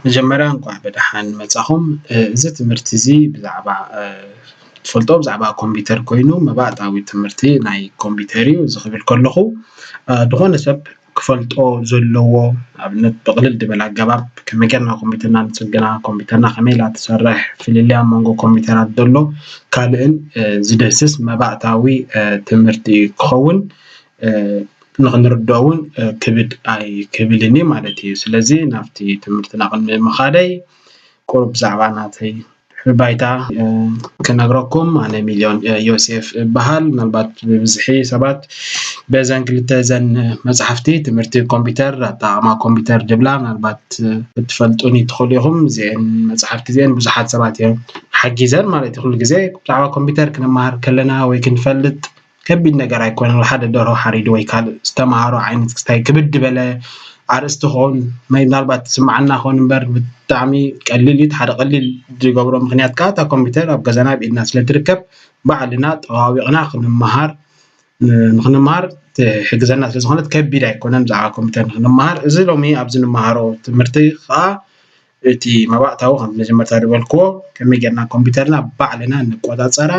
መጀመርያ እንኳዕ ብደሓን መጻኹም። እዚ ትምህርቲ እዚ ብዛዕባ ትፈልጦ ብዛዕባ ኮምፒውተር ኮይኑ መባእታዊ ትምህርቲ ናይ ኮምፒውተር እዩ። እዚ ክብል ከለኹ ዝኾነ ሰብ ክፈልጦ ዘለዎ ኣብነት ብቕልል ዝበለ ኣገባብ ከመይ ጌርና ኮምፒውተርና ንጽግና፣ ኮምፒውተርና ከመይ ኢላ ትሰርሕ፣ ፍልልያ መንጎ ኮምፒውተራት ዘሎ ካልእን ዝድህስስ መባእታዊ ትምህርቲ ክኸውን ንኽንርድኦ እውን ክብድ ኣይክብልን እዩ ማለት እዩ። ስለዚ ናብቲ ትምህርትና ቅድሚ ምኻደይ ቁሩብ ብዛዕባ ናተይ ድሕሪ ባይታ ክነግረኩም። ኣነ ሚልዮን ዮሴፍ እበሃል። ምናልባት ብብዝሒ ሰባት በዘን ክልተ ዘን መፅሓፍቲ ትምህርቲ ኮምፒውተር ኣጠቓቕማ ኮምፒውተር ድብላ ምናልባት ክትፈልጡኒ ትኽእሉ ኢኹም። እዚአን መፅሓፍቲ እዚአን ብዙሓት ሰባት እዮም ሓጊዘን ማለት እዩ። ኩሉ ግዜ ብዛዕባ ኮምፒውተር ክንመሃር ከለና ወይ ክንፈልጥ ከቢድ ነገር ኣይኮነን። ሓደ ደርሆ ሓሪዱ ወይ ካልእ ዝተምሃሮ ዓይነት ክስታይ ክብድ በለ ኣርእስቲ ክኸውን ምናልባት ትስምዓና ክኸውን እምበር ብጣዕሚ ቀሊል እዩ። ሓደ ቀሊል ዝገብሮ ምክንያት ከዓ እታ ኮምፒውተር ኣብ ገዛና ኣብ ኢድና ስለ ትርከብ ባዕልና ጠዋዊቕና ክንመሃር ንክንመሃር ትሕግዘና ስለ ዝኾነት ከቢድ ኣይኮነን ብዛዕባ ኮምፒውተር ንክንመሃር። እዚ ሎሚ ኣብዚ ንመሃሮ ትምህርቲ ከዓ እቲ መባእታዊ ከም መጀመርታ ዝበልክዎ ከመይ ጌርና ኮምፒውተርና ባዕልና ንቆፃፀራ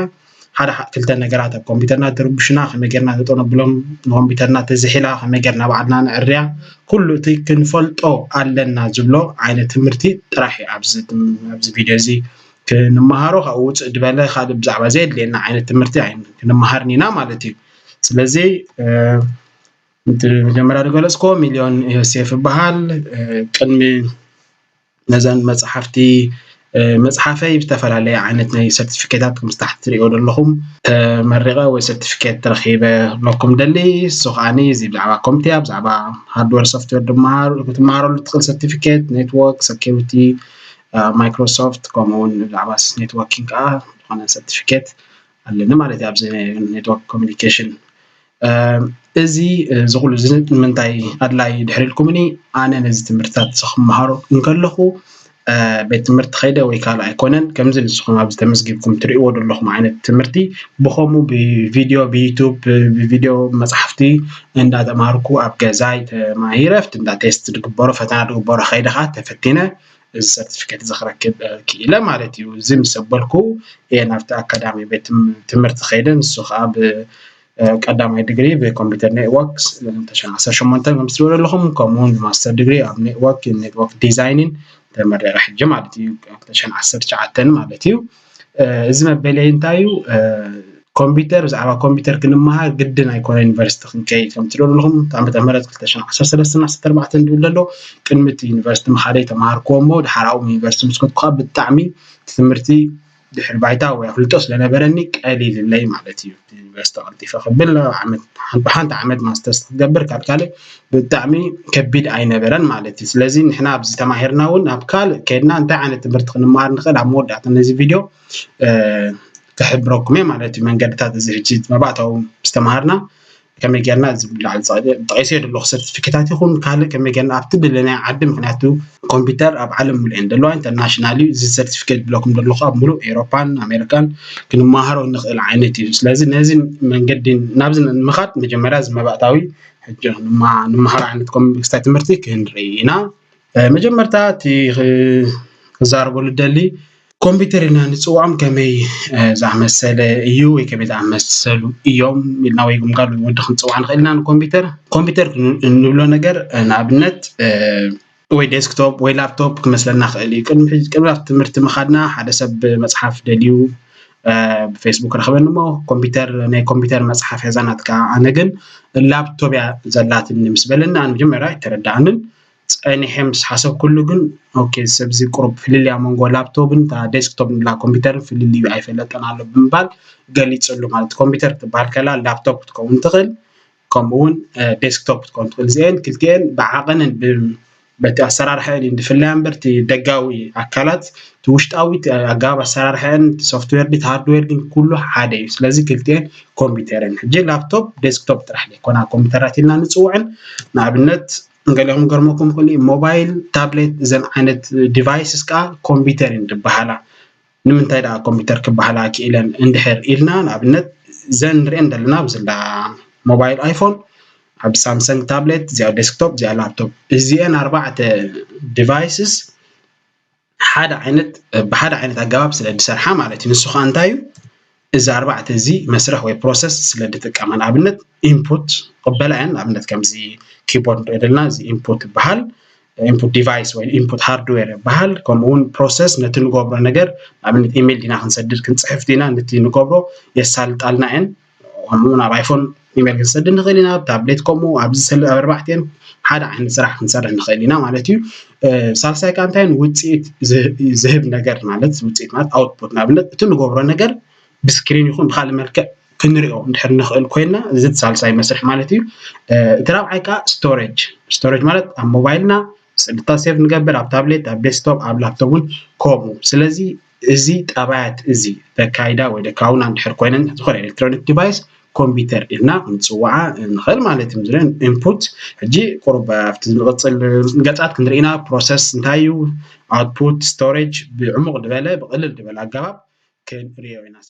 ሓደ ክልተ ነገራት ኣብ ኮምፒውተርና ትርብሹና ከመይ ጌርና ተጠነብሎም ንኮምፒውተርና ተዝሒላ ከመይ ጌርና ባዕልና ንዕርያ ኩሉ እቲ ክንፈልጦ ኣለና ዝብሎ ዓይነት ትምህርቲ ጥራሕ እዩ ኣብዚ ቪድዮ እዚ ክንመሃሮ። ካብኡ ውፅእ ዝበለ ካልእ ብዛዕባ ዘየድልየና ዓይነት ትምህርቲ ክንመሃርን ኢና ማለት እዩ። ስለዚ መጀመርያ ዝገለፅኮ ሚልዮን ዮሴፍ ይበሃል። ቅድሚ ነዘን መፅሓፍቲ መፅሓፈይ ዝተፈላለየ ዓይነት ናይ ሰርቲፊኬታት ከም ታሕቲ ትሪኦ ዘለኹም ተመሪቐ ወይ ሰርቲፊኬት ተረኺበ ክብለኩም ደሊ። እሱ ከዓኒ እዚ ብዛዕባ ኮምፒውተር ብዛዕባ ሃርድዌር ሶፍትዌር ክትመሃረሉ ትኽእል ሰርቲፊኬት ኔትወርክ ሰኪሪቲ ማይክሮሶፍት ከምኡ እውን ብዛዕባ ኔትወርኪንግ ከዓ ዝኾነ ሰርቲፊኬት ኣለኒ ማለት እዩ ኣብዚ ኔትወርክ ኮሚኒኬሽን። እዚ እዚ ኩሉ እዚ ንምንታይ ኣድላይ ድሕሪ ኢልኩምኒ ኣነ ነዚ ትምህርትታት እዚ ክመሃሮ እንከለኹ ቤት ትምህርቲ ከይደ ወይ ካልእ ኣይኮነን ከምዚ ንስኹም ኣብዚ ተመዝጊብኩም ትርእይዎ ዘለኹም ዓይነት ትምህርቲ ብኸምኡ ብቪድዮ ብዩቱብ ብቪድዮ መፅሓፍቲ እንዳተማሃርኩ ኣብ ገዛይ ተማሂረ ኣብቲ እንዳ ቴስት ዝግበሮ ፈተና ዝግበሮ ከይደ ከዓ ተፈቲነ እዚ ሰርቲፊኬት እዚ ክረክብ ክኢለ ማለት እዩ። እዚ ምስ ኣበልኩ እየ ናብቲ ኣካዳሚ ቤት ትምህርቲ ከይደ ንሱ ከዓ ቀዳማይ ዲግሪ ብኮምፒውተር ኔትወርክ ክልተ ሽሕን ዓሰርተ ሸሞንተን ከም ትሪእዎ ዘለኹም ከምኡውን ብማስተር ዲግሪ ኣብ ኔትወርክ ኔትወርክ ዲዛይንን ተመሪቐ ሕጂ ማለት እዩ ክልተ ሽሕን ዓሰርተ ትሽዓተን ማለት እዩ። እዚ መበለይ እንታይ እዩ? ኮምፒውተር ብዛዕባ ኮምፒውተር ክንመሃር ግድን ኣይኮነ ዩኒቨርሲቲ ክንከይድ ከም ትሪእዎ ዘለኹም ዓመተ ምህረት ክልተ ሽሕን ዓሰርተ ሰለስተን ዓሰርተ ኣርባዕተን ዝብል ዘሎ ቅድሚ እቲ ዩኒቨርሲቲ ምኻደይ ተምሃርክዎ እሞ ድሓር ኣብኡ ዩኒቨርሲቲ ምስ ከድኩ ከዓ ብጣዕሚ ትምህርቲ ድሕሪ ባይታ ወይ ኣፍልጦ ስለነበረኒ ቀሊልለይ ማለት እዩ። ዩኒቨርሲቲ ቀልጢፈ ክብል ሓንቲ ዓመት ማስተርስ ክትገብር ካብ ካልእ ብጣዕሚ ከቢድ ኣይነበረን ማለት እዩ። ስለዚ ንሕና ኣብዚ ተማሂርና እውን ኣብ ካልእ ከድና እንታይ ዓይነት ትምህርቲ ክንመሃር ንኽእል ኣብ መወዳእታ ነዚ ቪድዮ ክሕብረኩም እየ ማለት እዩ። መንገድታት እዚ ሕጂ መባእታዊ ዝተምሃርና ከመይ ጌርና እዚ ላዕሊ ጠቂሰ ዘለኹ ሰርቲፊኬታት ይኹን ካልእ ከመይ ጌርና ኣብቲ ድለናዮ ዓዲ ምክንያቱ ኮምፒውተር ኣብ ዓለም ሙሉኤን ዘለዋ ኢንተርናሽናል እዩ። እዚ ሰርቲፊኬት ብለኩም ዘለኹ ኣብ ሙሉእ ኤሮፓን ኣሜሪካን ክንመሃሮ ንኽእል ዓይነት እዩ። ስለዚ ነዚ መንገዲ ናብዚ ንምኻድ መጀመርያ እዚ መባእታዊ ሕጂ ንመሃሮ ዓይነት ኮምፒውተር ትምህርቲ ክንርኢ ኢና። መጀመርታ እቲ ክዛረበሉ ደሊ ኮምፒውተር ኢልና ንፅውዖም ከመይ ዝኣመሰለ እዩ ወይ ከመይ ዝኣመሰሉ እዮም ኢልና ወይ ግምጋል ወይ ወዲ ክንፅውዓ ንኽእል ኢና ንኮምፒውተር ኮምፒውተር እንብሎ ነገር ንኣብነት ወይ ዴስክቶፕ ወይ ላፕቶፕ ክመስለና ክእል እዩ ቅድሚ ቅድሚ ትምህርቲ ምኻድና ሓደ ሰብ መፅሓፍ ደልዩ ብፌስቡክ ረኽበኒ ሞ ኮምፒውተር ናይ ኮምፒውተር መፅሓፍ ሒዛ ናትካ ኣነ ግን ላፕቶፕ እያ ዘላትኒ ምስ በለኒ ኣነ መጀመርያ ኣይተረዳኣንን ፀኒሐ ምስ ሓሰብኩሉ ግን ኦኬ ሰብዚ ቁሩብ ፍልልያ መንጎ ላፕቶፕን እታ ዴስክቶፕ ንብላ ኮምፒውተርን ፍልልዩ ኣይፈለጠን ኣሎ ብምባል ገሊፅሉ ማለት ኮምፒውተር ክትበሃል ከላ ላፕቶፕ ክትከውን ትኽእል ከምኡ እውን ዴስክቶፕ ክትከውን ትኽእል እዚአን ክልቲአን ብዓቐንን በቲ ኣሰራርሐአን እዩ ዝፍለያ እምበር እቲ ደጋዊ ኣካላት እቲ ውሽጣዊ ኣገባብ ኣሰራርሐአን ሶፍትዌር ድት ሃርድዌር ግን ኩሉ ሓደ እዩ ስለዚ ክልቲአን ኮምፒውተርን ሕጂ ላፕቶፕ ዴስክቶፕ ጥራሕ ዘይኮና ኮምፒውተራት ኢልና ንፅውዐን ንኣብነት ገሊኹም ገርመኩም ክእል ሞባይል ታብሌት እዘን ዓይነት ዲቫይስስ ከዓ ኮምፒውተር እየን ዝበሃላ ንምንታይ ደኣ ኮምፒውተር ክበሃላ ክኢለን እንድሕር ኢልና ንኣብነት እዘን ንሪአን ዘለና ብዝላ ሞባይል ኣይፎን ኣብ ሳምሰንግ ታብሌት እዚኣ ዴስክቶፕ እዚኣ ላፕቶፕ እዚአን ኣርባዕተ ዲቫይስስ ሓደ ዓይነት ብሓደ ዓይነት ኣገባብ ስለ ዝሰርሓ ማለት እዩ። ንሱ ከዓ እንታይ እዩ? እዚ ኣርባዕተ እዚ መስርሕ ወይ ፕሮሰስ ስለ ዝጥቀማ፣ ንኣብነት ኢንፑት ቅበላ እየን። ንኣብነት ከምዚ ኪቦርድ ንሪኦ ዘለና፣ እዚ ኢንፑት ይበሃል፣ ኢንፑት ዲቫይስ ወይ ኢንፑት ሃርድዌር ይበሃል። ከምኡ እውን ፕሮሰስ ነቲ ንገብሮ ነገር፣ ንኣብነት ኢሜይል ዲና ክንሰድድ ክንፅሕፍ ዲና፣ ነቲ ንገብሮ የሳልጣልና እየን። ከምኡ እውን ኣብ ኣይፎን ኢሜይል ክንሰድድ ንኽእል ኢና፣ ኣብ ታብሌት ከምኡ፣ ኣብዚ ስለ ኣብ ኣርባዕቲኤን ሓደ ዓይነት ስራሕ ክንሰርሕ ንኽእል ኢና ማለት እዩ። ሳልሳይ ከዓ እንታይ ውፅኢት ዝህብ ነገር ማለት ውፅኢት ማለት ኣውትፑት፣ ንኣብነት እቲ ንገብሮ ነገር ብስክሪን ይኹን ብካልእ መልክዕ ክንሪኦ እንድሕር ንኽእል ኮይና፣ እዚ እቲ ሳልሳይ መስርሕ ማለት እዩ። እቲ ራብዓይ ከዓ ስቶሬጅ፣ ስቶሬጅ ማለት ኣብ ሞባይልና ስእልታት ሴቭ ንገብር፣ ኣብ ታብሌት፣ ኣብ ዴስክቶፕ፣ ኣብ ላፕቶፕ እውን ከምኡ። ስለዚ እዚ ጠባያት እዚ ደካይዳ ወይ ደካውና እንድሕር ኮይነን ዝኾነ ኤሌክትሮኒክ ዲቫይስ ኮምፒውተር ኢልና ክንፅውዓ ንኽእል ማለት እዩ። ዝን ኢንፑት ሕጂ ቁሩብ ኣብቲ ንቕፅል ገፃት ክንርኢና ፕሮሰስ እንታይ እዩ፣ ኣውትፑት፣ ስቶሬጅ ብዕሙቕ ዝበለ ብቕልል ዝበለ ኣገባብ ክንሪኦ ኢና።